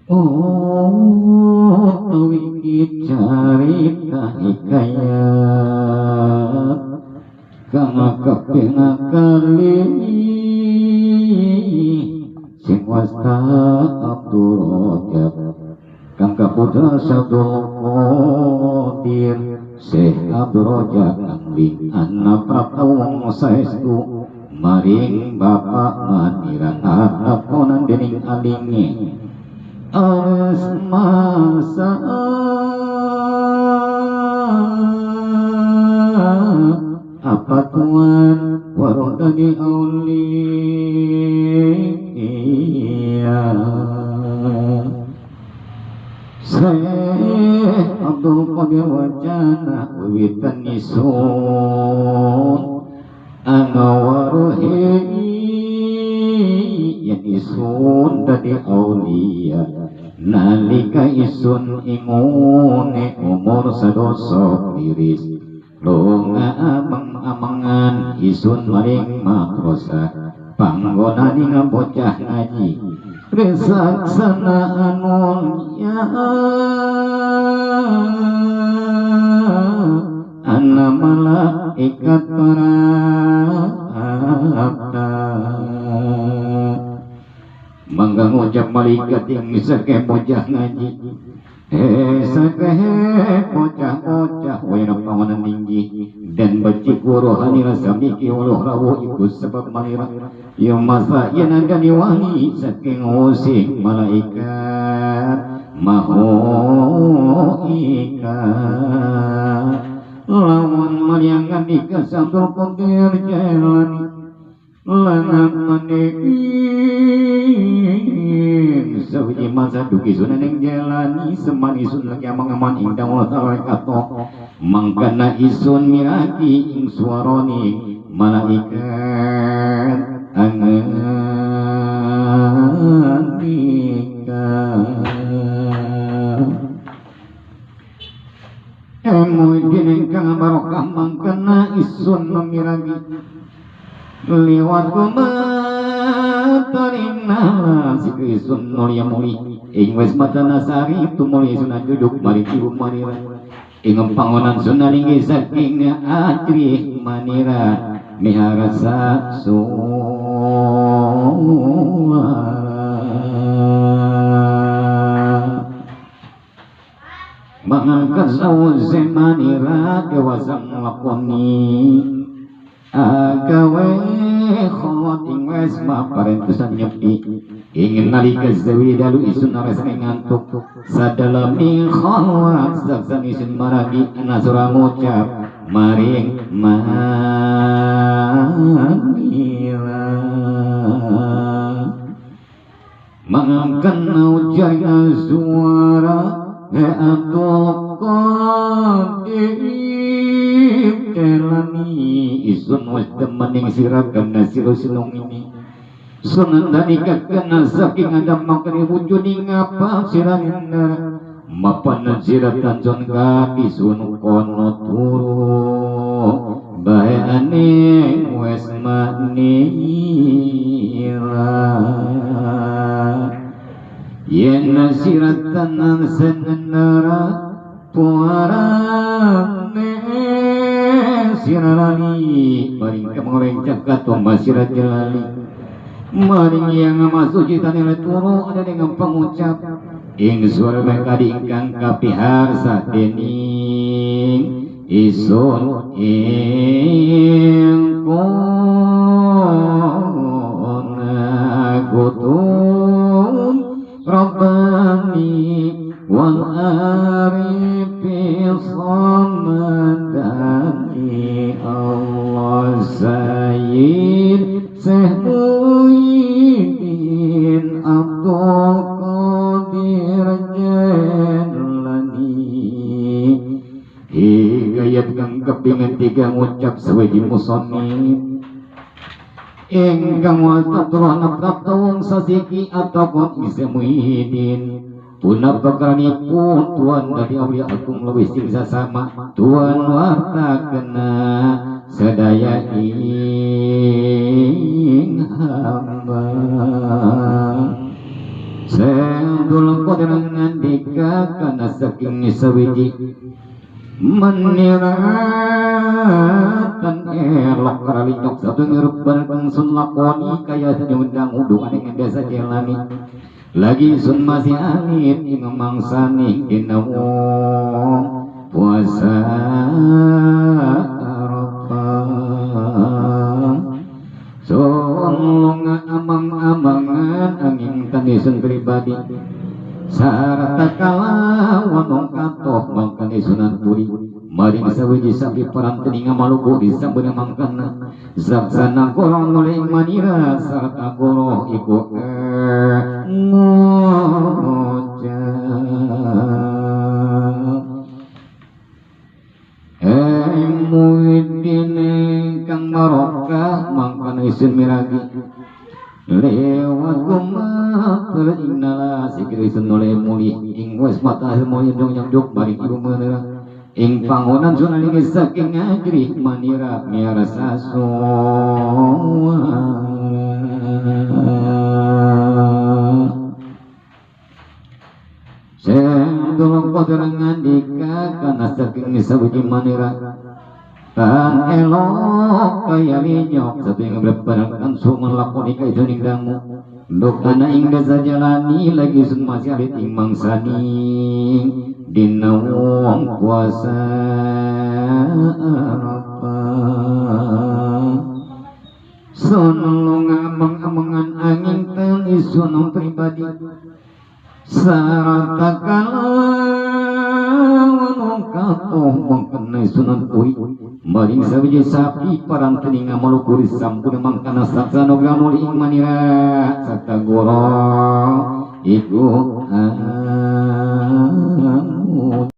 Oh iki carita hikayat kang kaping kali sing wasta Abdul Rajab kang kaputra Abdul Qadir Syekh Abdul Rajab kang ling anak prapta wong saestu maring bapak manira atakonan dening alinge ares masa apa tuan warodani aulia Syekh Abdul Qadir wajana wiwitan isun anawaruhi yen isun dadi aulia nalika isun ingune umur sedoso liris lunga ameng-amengan isun maring madrasah panggonane bocah ngaji risaksana anulya ana malaikat parapta mangga ngucap malaikat ing sake bocah ngaji sake bocah-bocah wayana pangonan tinggi dan becik rohani rasa miki uluh rawuh iku sebab malira ya masa yen andani wani saking using malaikat maho ika lawan maliangan ika Abdul Qadir Jailani lanang maning sawiji masa dugi sunan ing jalani seman isun lagi amang-aman indang Allah ta'ala kato mangkana isun miraki ing suarani malaikat anganika emuidin ingkang barokah mangkana isun miraki liwat kumataring nala si isun mulia muli ing wis matanasari tumuli sunan duduk mari ibu manira ing pangonan sunan inggih saking ajrih manira miharasa suara mangkat sawuse manira dewasa nglakoni agawe khawat ing wis maparentusan nyepi ingin nalika zawi dalu isun ares ngantuk sadalami khawat saksan isun maragi ana ngucap maring manira mangkan ujar suara Abdul Qadir Jailani isun wis demening sira kana sira silung ini sunan dalika kana saking adam makani wujuding apa siraninda mapan sira tanjon ka isun kono turu bae wis manira yen siratan senenara puarane siralali maring kemoreng cakat masirat jalali maring yang masuk citane turu ada dengan pengucap ing suara kadi ingkang kapiharsa dening isun ing kona kutum Rabbani wal arifi samadani Allah Sayyid Syekh Muhyiddin Abdul Qadir Jailani hikayat kang kepingin tiga ngucap sewiji musannif ingkang wastatulah prapta wong sasiki ataupun Isya Muhyiddin punapa karanipun tuan dari aulia agung lewih sing sasama tuan warta kena sedaya ing hamba. Sendul kodrang ngandika kana saking sawiji meniratan elok karalinyok satu ngirup bareng sun lakoni kaya senyundang uduan ing desa jelani lagi sun masih alit ing mangsani dina wong puasa Arafah. Sun amang-amangan angin tanisun pribadi sarta kalawan wong katoh mangkane sunan puri maring sawiji sapi paran teninga maluku disambung mangkana saksana goro noleh manira sarta goro iku ngucap muidin kang barokah mangkane isun miragi lewat kumatur innala sikir isun noleh muli ing wes mata mulih dong yang dok maring ibu manira ing pangonan sunan ing saking ngajri manira miara sasuara. Sendulung kodrang ngandika kana saking sawiji manira tan elok kaya linyok satu yang berbarang suman lakoni kaya ning dangu ndok ana ing desa jalani lagi sun masih alit ing mangsani dina wong puasa Arafah. Sun amang-amangan angin tan isun pribadi sarata kalawan wong katoh mangkana sunan puri maring sawiji sapi parang teninga maluku sampun mangkana saksana granuli ing manira sarta goro iku